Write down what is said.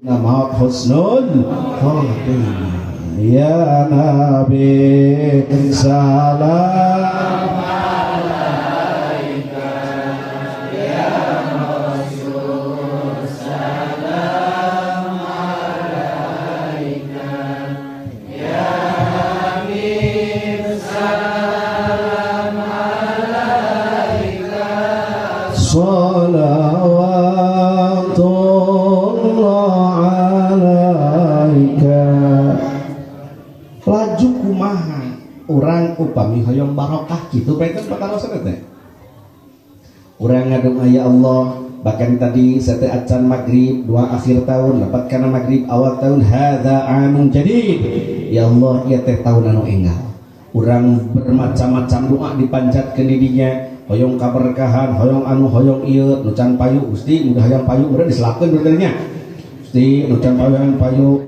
Maut husnul khotimah. Ya Nabi salam alaika, ya Rasul salam alaika, ya Habib salam alaika, salawatullah alaika. Laju kumaha urang upami hoyong barokah kitu bae patarosan teh. Urang ngadonga ya Allah, bahkan tadi saya teh acan maghrib, doa akhir tahun, dapat kana maghrib awal tahun, hadza amun jadid. Ya Allah, ieu teh tahun anu enggal. Urang bermacam-macam doa dipanjatkeun di dinya, hoyong kaberkahan, hoyong anu hoyong ieu, nu can payu Gusti, mudah hayang payu meureun diselakeun berarti nya. Gusti, nu can payu hayang payu.